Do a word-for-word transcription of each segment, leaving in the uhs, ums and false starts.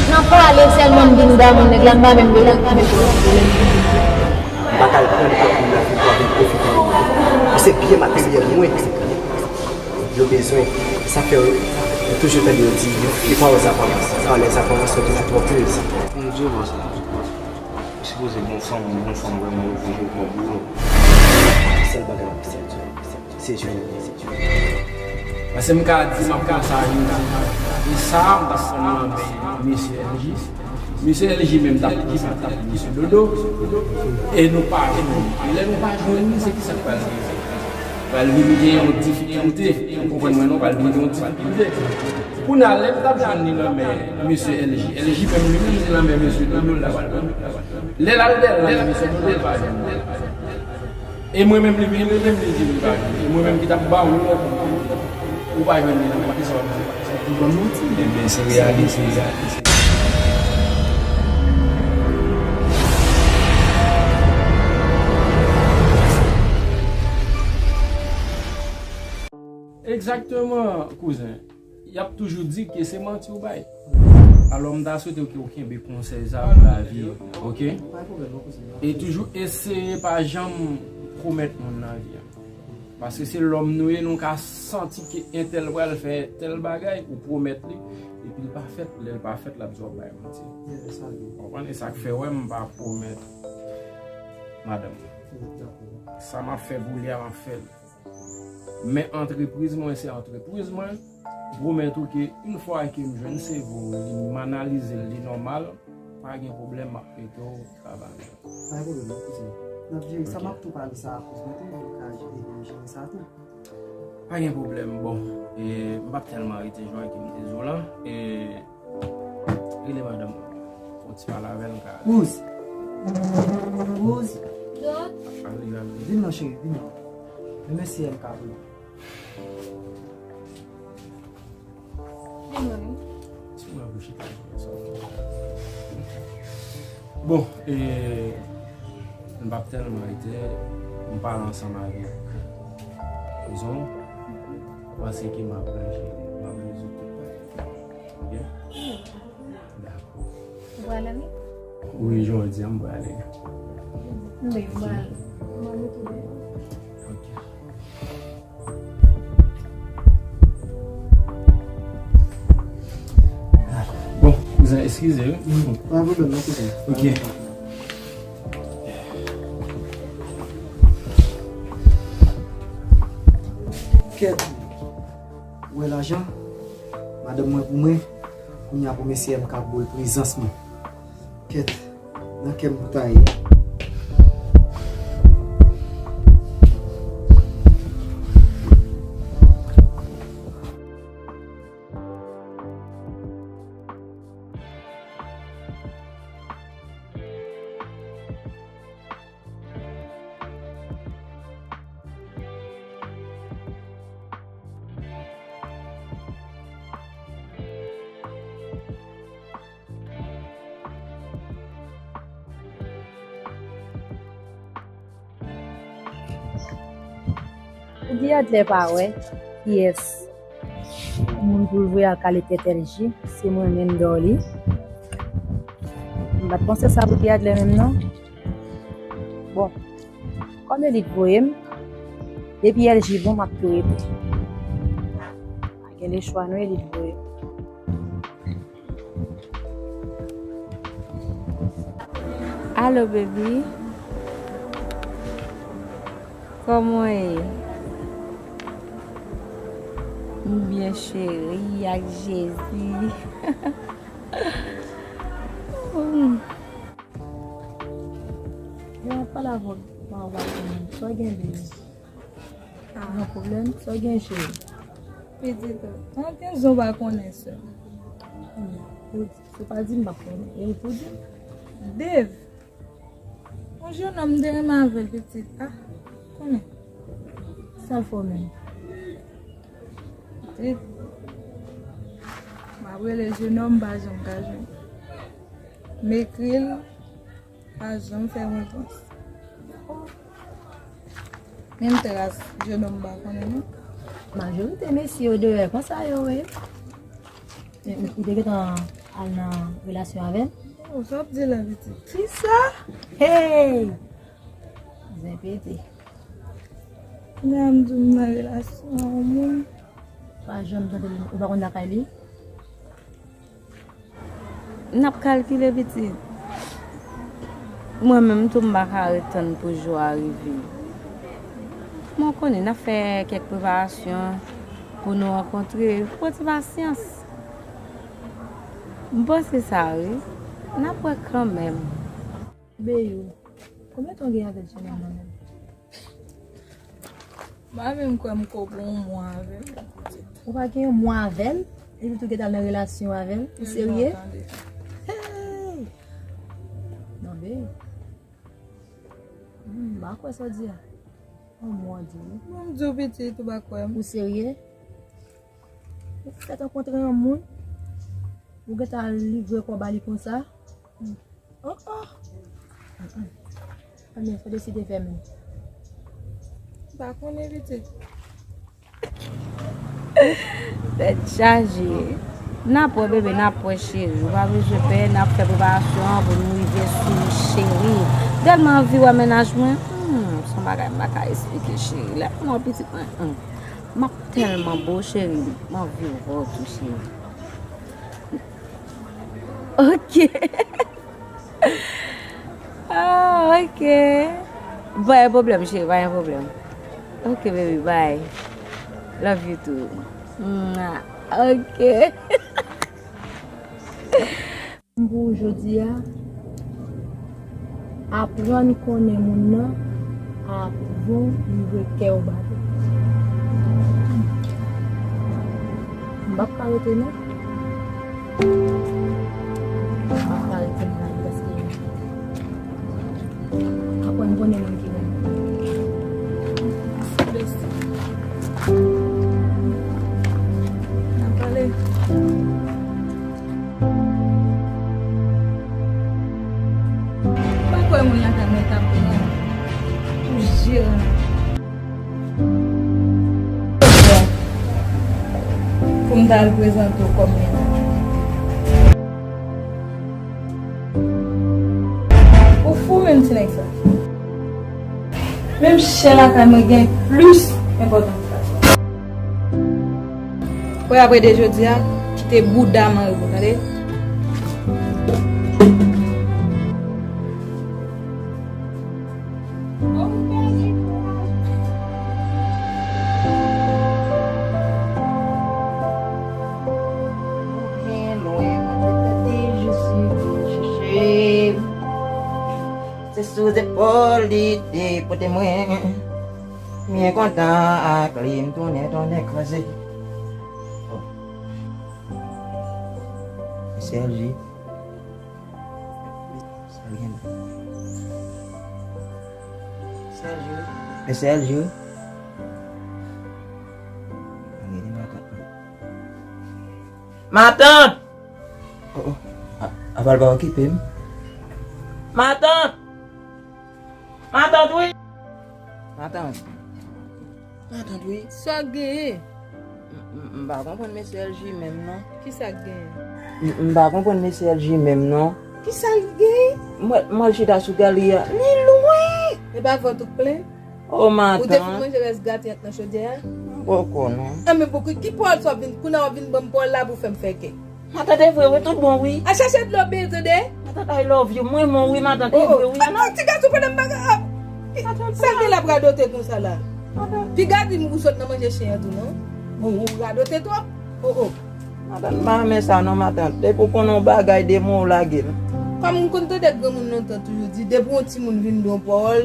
Nan pale sèlman m vin damou nèg la, m pa menm bezwen, m pa menm bezwen. M pa t al pran nenpòt moun nan vin pou al vin pwofite de li. Ou se byen materyèl mwen yo bezwen. Sa fè yo toujou tande yo di, les paroles apparences, les paroles apparences sont toujours trompeuses. Bon, di w sa. Ou sipoze gon fanm, gon fanm vrèman oblije pran pou ou. Sèl bagay m ap fè, se jwenn li. Paske m ka di, m ap konsa jodi. E sa, m t ap pran nan men mesye L J. Mesye L J menm t ap konsa, t ap mesye Dodo. E nou pa jwenn li. E lè nou pa jwenn li, se kisa k pral rive? Pral vin gen yon difikilte. Ou konprann mwen non, pral vin gen yon difikilte. Kounye a, lè m t ap jwenn li nan men mesye L J, L J menm li menm li nan men mesye Dodo, l t ap al pran. Lè l al dèyè l nan men mesye Dodo, l pa jwenn li. E mwen menm li vin rele m, li di li pa jwenn li. E mwen menm ki t ap ba w lòd, ou pa jwenn li nan men, kisa w ap di? Ou ban m manti. Ebyen, se reyalite, reyalite. Egzakteman, kouzen. Y ap toujou di ke se manti ou bay. Alò, m ta swete ke w kenbe konsèy sa pou lavi, oke? E toujou eseye pa janm pwomèt moun nan vi a. Paske se lòm nou ye, nou ka santi ke entèl pral fè tèl bagay, ou pwomèt li, epi l pa fèt, lè l pa fèt, l ap di w ap bay manti. Konprann? E sa k fè, wè, m pa pwomèt madanm mwen. Sa m ap fè pou li a, m ap fè l. Men antrepriz mwen, se antrepriz mwen. Pwomèt ou ke yon fwa ke m jwenn C V w li, m analize l, li nòmal, pa gen pwoblèm, m ap mete w travay. Pa gen pwoblèm, non, kouzen. N ap jere sa, m ap tou pale sa a kouzen tou, pou nou ka jere sa tou. Pa gen pwoblèm, bon, e, m p ap tèlman rete jwenn ke m te di w lan, e, rele madanm mwen. Fè yon ti pale avè l, m ka ale. Kouz. Kouz. Vin non, cheri, vin non. Men mesye M K pou nou. Vin non, wi. Bon, e, m p ap tèlman rete, m pale ansanm avèk kouzen w, panse ke m ap ranje, m ap rezoud tout bagay. Oke? Dakò. Ou prale wi? Wi, jodi a m prale. Wi, m prale. M prale tou. Oke. Bon, kouzen, eskize wi. Pa gen pwoblèm non, kouzen. Oke. Kèt. Ou wè lajan? Madanm mwen pou mwen, kounye a pou mesye M K ap bo l prezans mwen. Kèt, nan kè m pou ta ye. Pou Guy Adler pa wè kiyès moun pou l voye al kale tèt L J, se mwen menm Dorly. M pa t panse sa pou Guy Adler menm non. Bon, kòm e li t voye m, depi L J bon, m ap tou rete. Pa gen lechwa non, e li t voye m. Alo, baby. Kòman w ye? M byen, cheri, ak Jezi. Hmm. Yo, m ap pale avè w, m ap wè w. Sa w gen, baby? Ah. Gen pwoblèm? Sa w gen, cheri? Pitit, ankenn zon pa konnen sa. Se pa di m pa konnen. E ou pou di m? Dave. Yon jennonm m te renmen avè l, pitit. Ah, konnen. Sa l fè w menm? Pitit. M ap rele jennonm, m pa janm ka jwenn. M ekri l. Pa janm fè repons. Menm tras jennonm m pa konnen non. Majorite mesye yo deyò konsa yo ye. Ou te gentan al nan Relasyon avè l? Oh, sa w ap di la, pitit? Kisa? Hey! Zen pete. Kounya m di w m nan relasyon ak yon moun. Pa janm tande l, ou pa konn lakay li? N ap kalkile, pitit. Mwen menm tou, m pa ka ret tann pou jou a rive. Mwen konnen n ap fè kèk preparasyon pou nou rankontre. Pran ti pasyans. M panse sa, wi. N ap wè kanmenm. Beyou, konbyen tan w gen avèk jenòm nan menm? M pa menm kwè m ko gen yon mwa avè l. Ou pa gen yon mwa avè l? Epi tou gentan al nan relasyon avè l? Ou serye? Hey! Non, beyou. Hmm, m pa kwè sa w di a. Yon mwa w di, wi. Bon, m di w pitit, ou pa kwè m. Ou serye? Ou fèk rankontre yon moun, ou gentan al livre kò ba li konsa? Oh, oh. Ebyen, fò deside fèmen. M pa konnen, pitit. Tèt chaje. N ap wè, bebe, n ap wè, cheri. Ou pa bezwen pè, n ap fè preparasyon an pou nou rive sou ou, cheri. Tèlman anvi wè mennaj mwen. Hmm, se yon bagay m pa ka esplike, cheri. Lè m wè pitit mwen, hmm. M ap tèlman bo, cheri. M anvi wè w tou, cheri. Ok. Ah, ok. Pa gen pwoblèm, cheri, pa gen pwoblèm. Ok, baby, bye. Love you too. Mwah. Ok. Pou jodi a, aprann konnen moun nan avan li vre kè w bate. M p ap ka rete non. M p ap ka rete nan la ri paske aprann konnen moun ki renmen. Besti. N ap pale. M pa kwè moun lakay mwen t ap pran pou jeran. Pou m ta al prezante w kòm mennaj. Ou fou menm ti nèg sa. Menm chè lakay mwen gen plis enpòtans pase sa. Kwè apre de jodi a, kite bouda m anrepo, tande? Byen lwen, mwen te tande jis rive chèche m. Se sou zepòl li te pote mwen. Byen kontan ak li, m tounen, tounen kraze. Oh. Mesye L J. Sa l gen la? Mesye L J, wi. Mesye L J, wi. Ann rele matant mwen. Matant! Oh, oh. A, Aval pa okipe m. Matant! Matant, wi! Matant. Matant, wi. Sa w genyen? M, m, m pa konprann mesye L J menm, non. Kisa k genyen? M, m pa konprann mesye L J menm, non. Kisa l genyen? Mwen, mwen chita sou galri a. Li lwen! E pa vant ou k plen? Oh, matant. Ou te fin manje rès graten ak nan chodyè a? Poko, non. Anben, poko, ki pawòl sa w ap vin, kounye a w ap vin ban m pawòl la pou w fè m fè kè? Matant, e vre, wi, tout bon, wi. Al chache dlo byen, tande? Matant, I love you. Mwen, mwen, wi, matant, e vre, wi. Atann, ti gason, pandan m pa ka, ah, pi, sa l gen la ap radote konsa la? Matant. Piga di m ou sot nan manje chen an tou, non? Ou, ou radote twòp. Oh, oh. Matant, m pa renmen sa, non, matant. Depi w konnen yon bagay de mwen, w lage l. Kòm m konn tande granmoun lontan toujou di, depi yon timoun vin di yon pawòl,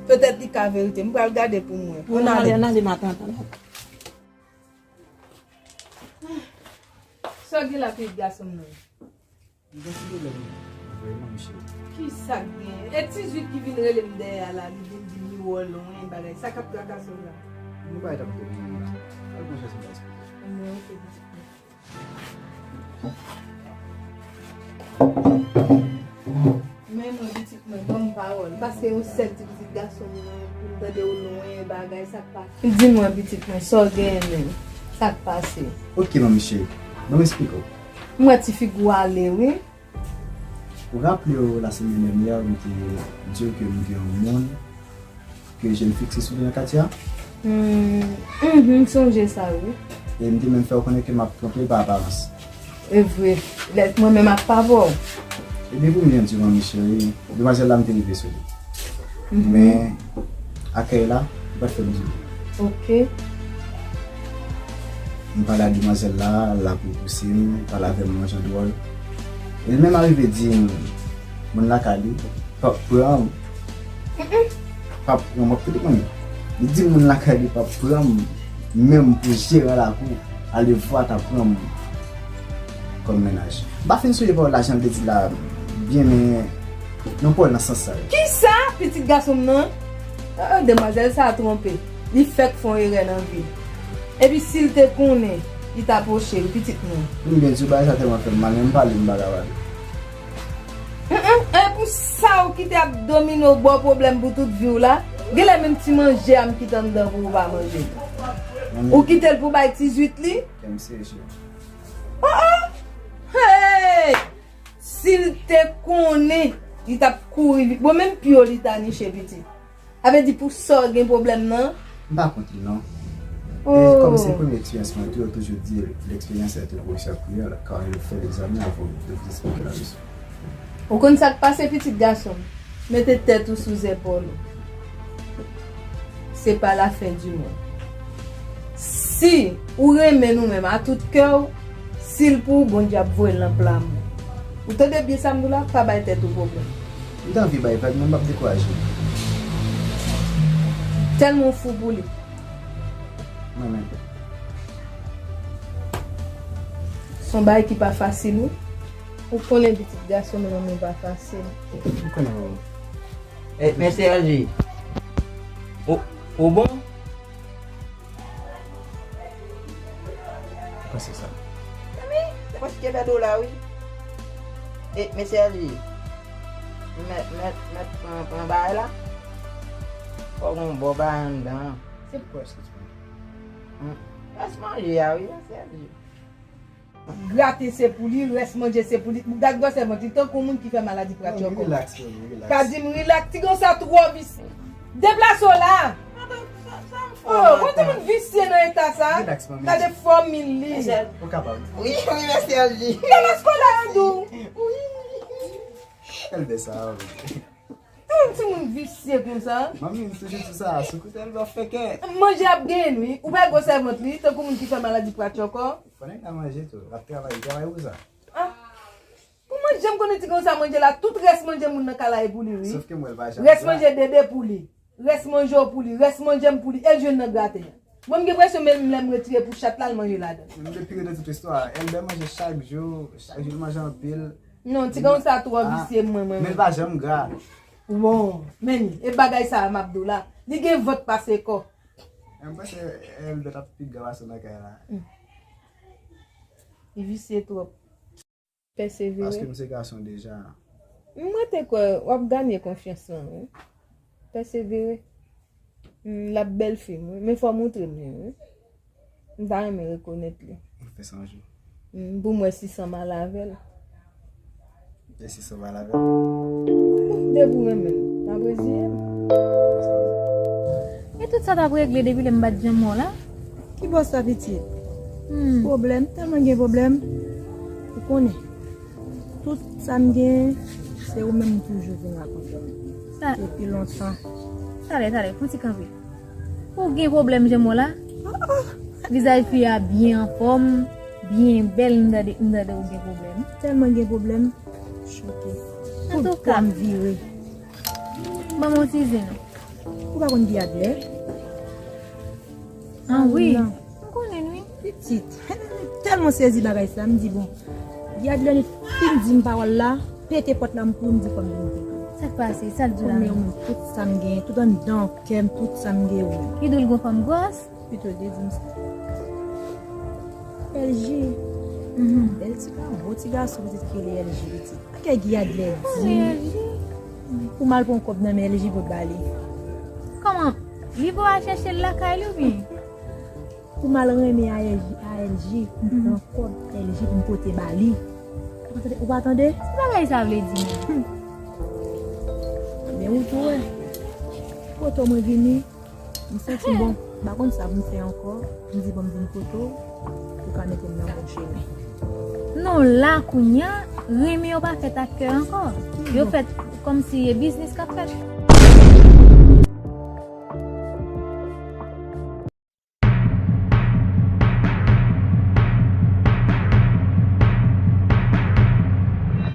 petèt li ka verite. M pral gade pou mwen. Ann ale. Ann ale, matant, ann ale. Sa w gen la, pitit gason m nan? M gen ti pwoblèm, vrèman, mesye. Kisa k genyen? E ti Zwit ki vin rele m dèyè a la, li vin di m li wè w lwen, bagay. Sa k ap trakase w la? Nou pa t ap gen moun la. Al pran chans m pa esplike. Anben, ok, pitit mwen. Men mwen, pitit mwen, ban m pawòl. Paske yon sèl ti pitit gason m nan, pou m tande w lwen, bagay, sa k pase? Di mwen, pitit mwen, sa w genyen menm? Sa k pase? Ok, manmi cheri. Ban m esplike w. M wè ti figi w ale, wi. Ou raple w lasemèn dènyè, m te di w ke m gen yon moun ke je m fikse sou li nan katye a? Hmm, mhm, m sonje sa, wi. E m te menm fè w konnen ke m ap twonpe l pa aparans. E vre, lè mwen menm ak pa vre w. Ebyen, pou m byen di w, manmi cheri, demwazèl la m te rive sou li. Mhm. Men, akèy la, li pa t fè m di w. Ok. M pale ak demwazèl la, l ap repouse m, pale avè m yon jan dwòl. E l menm arive di m, moun lakay li p ap pran m. Mm-mm. P ap pran m, w ap tande, manmi. Li di moun lakay li p ap pran m, menm pou jeran lakou, alevwa ta pran m kòm mennaj. M pa fin sonje pawòl la, jan l te di la, byen, men, nan pawòl nan sans sa yo. Kisa? Pitit gason m nan? Ah, demwazèl sa a twonpe. Li fèk fè yon erè nan vi l. Epi si l te konnen, li ta pwoche l, pitit mwen. M byen di w, bagay sa tèlman fè m mal, men m pale, m pa ka pale. Mm, mm, e pou sa ou kite ap domine w ba w pwoblèm pou tout vi w la? Genlè menm ti manje a m kite anndan pou ou pa manje l. Ou kite l pou bay ti zwit li? Kè m serye, cheri. Oh, oh! Hey! Si l te konnen, li t ap kouri vit. Bon, menm pye w li ta niche, pitit. Sa vle di pou sa w gen pwoblèm nan? M pa kont li, non. Oh. E kòm se premye eksperyans mwen, tou yo toujou di l'expérience est un professeur cruel, car il fait les amis avant de vous expliquer la leçon. Ou konn sa k pase, pitit gason m? Mete tèt ou sou zepòl ou. Se pa lafen di mond. Si ou renmen nou menm a tout kè w, si l pou ou, Bondye ap voye l nan pla mò. Ou tande byen sa m di w la? Pa bay tèt ou pwoblèm. M t anvi bay vag, men m p ap dekouraje. Tèlman w fou pou li. Mwen menm. Se yon bagay ki pa fasil, wi. Ou konnen pitit gason m nan men pa fasil. M konnen, manman. Eh, mesye L G. Ou, ou bon? Ou panse sa? Mezanmi, se paske fè do la, wi. Eh, mesye L G. Mèt, mèt, mèt pran, pran bagay la. Fò gon bò bagay anndan. Se pou èske ti pran? Hmm. Rès manje a, wi, mesye L G. Grate se pou li, rès manje se pou li. Gad gwosè vant li, tankou yon moun ki fè maladi pratchòkò. Rilaks, manmi, rilaks. Ka di m rilaks, ti gason sa twò visye. Deplase w la. Madanm, sa, sa m fè w, oh, madanm? Yon timoun visye nan eta sa. Rilaks, manmi. Gade fòmil li. Ou kapab. Wi, wi, mesye L G. Deplase w la, an di w. Wi. Èlbè sa, wi. Yon timoun visye konsa. Manmi, m toujou di sa, si w koute Èlbè w ap fè kè. Manje ap genyen, wi. Ou pa gwo sèvant li, tankou moun ki fè maladi pratchòkò. Fò nèg la manje tou. L ap travay, li travay pou sa. Ah. Pou manje, m konnen ti gason sa manje la, tout rès manje moun nan kay la e pou li, wi. Sòf ke m wè l pa janm gra. Rès manje Dede pou li. Rès manje w pou li. Rès manje m pou li. E l jwenn nan graten an. Mwen, m gen enpresyon menm lè m retire pou chat la, l manje ladan l. M depi rete tout istwa. Èlbè manje chak jou, chak jou l manje anpil. Non, ti gason sa twò visye mwen, mwen. Men l pa janm gra. Bon, men, e bagay sa a m ap di w la. Li gen vant pase kò. M panse Èlbè t ap pi gra pase w nan kay la. Hmm. Li visye twòp. Pèsevere. Paske m se gason deja. M rete kwè w ap ganye konfyans lan, wi. Pèsevere. Mm, l ap bèl fi m, wi. Men fò w montre m li, wi. M ta renmen rekonèt li. M fè san jou. Mm, pou m wè si sa m al avè l. E si sa m al avè l? Bon, depi w renmen l, m ap reziye m. E tout sa t ap regle depi lè m pa t janm wè w la? Ki bò sa, pitit? Hmm. Pwoblèm, tèlman gen pwoblèm. Ou konnen. Tout sa m gen, se ou menm m toujou vin rakonte. Sa- Depi lontan. Talè, talè, fè yon ti kanpe. Ou gen pwoblèm, jan m wè w la? Ah, ah. Vizaj fi a byen anfòm, byen bèl, m tande, m tande ou gen pwoblèm. Tèlman gen pwoblèm, choke. Antouka. Tout bò m vire. Ban m yon ti zen non. Ou pa konn Guy Adler? Ah wi. Non. M konnen l, wi. Pitit. Tèlman sezi bagay sa, m di, bon. Guy Adler li fin di m pawòl la, pete pòt la, m kouri, m di fò m vin kote w. Sa k pase? Sa l di w la? Konnen ou menm, tout sa m gen, tout anndan kè m, tout sa m gen ou menm. Li di w l gon fanm gwòs? Pito l te di m sa. L G. Mhm. Bèl ti gason, bon ti gason, pitit ki rele L G, pitit. Sa kè Guy Adler di. Pou m al pran kòb nan men L G pou l ba li. Kòman? Li pou al chèche l lakay li oubyen? Pou m al renmen a L G, a L G, pou m pran kòb L G pou m pote ba li. Ou pa tande? Ki bagay sa vle di menm? Men ou tou wè. Kote mwen vini, m santi bon. M pa konn sa pou m fè ankò. M di bon m vin kote w, ou ka mete m nan bon chemen. Non, la kounya, renmen yo pa fèt ak kè ankò. Yo fèt kòmsi e biznis k ap fèt.